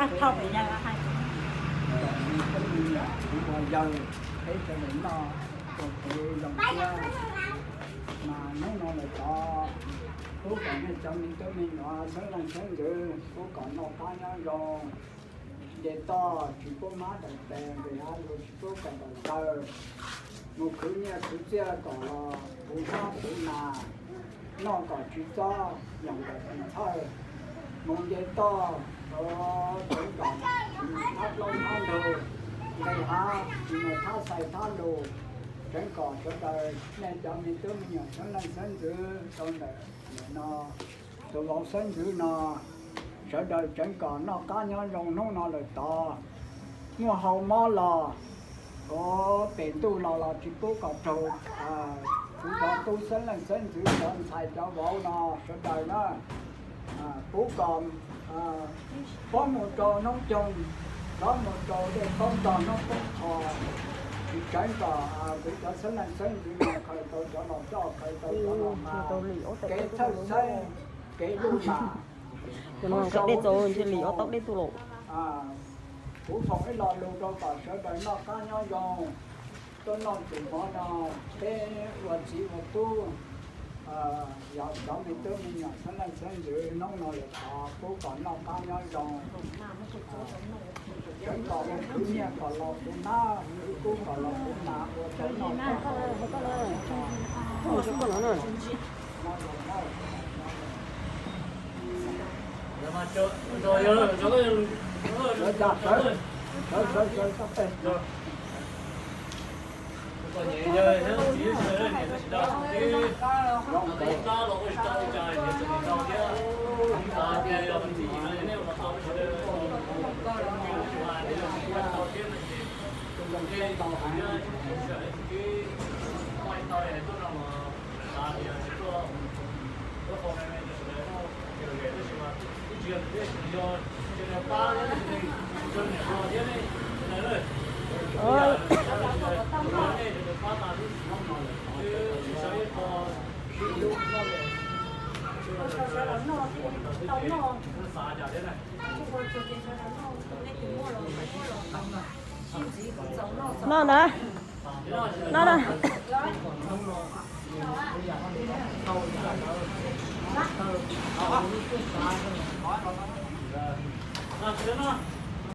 Thaum me nyuam, kuv ua yawg, peb sawv daws noj rau kev zoo siab. Mas hnub no lawm tod, pub kom nej cov me tub me nyuam xeeb leej xeeb ntxwv pub kom noj qab nyob zoo. Nce toj tsis pub mab daws tes, nqis hav luj tsis pub kaus daws taw. Mus khwv nyiaj khwv txiaj kom los puv hnab puv nas, noj kom tsis txob, yoos kom tsis txhawj. Mus nce toj, tseev kom tsis mus thab plaub thab ntug, nqis hav tsis mus thab xais thab lus. Tseev kom sawv daws nej cov me tub me nyuam xeeb leej xeeb ntxwv rau ntawm no, tus vauv xeeb ntxwv no, sawv daws tseev kom noj qab nyob zoo hnub no lawm tod. Muaj hau mob los, ua pem ntuj los los tsis pub kom raug kuv cov tub xeeb leej xeeb ntxwv cov ntxhais cov vauv no sawv daws na. Pub kom, pub mus rau hnub coog, rov mus rau dej poob tog hnub poob qho. Tsis tseev kom kuv cov xeeb leej xeeb ntxwv no khaws tau cov los coj, khaws tau cov los mas, kev thawj xeeb, kev luj mam. Hnub no dej txaus ntshe li ob tog dej tuaj los. Kuv foom ib lo lus rau kom sawv daws noj qab nyob zoo. Tuaj noj txuas hmo no, peb ua txiv ua tub, yog cov me tub me nyuam xeeb leej xeeb ntxwv hnub no lawm tod pub kom noj qab nyob zoo. Tseev kom mus khwv nyiaj kom los puv hnab, khwv kub kom los puv nas, ua tau noj. No na. No na.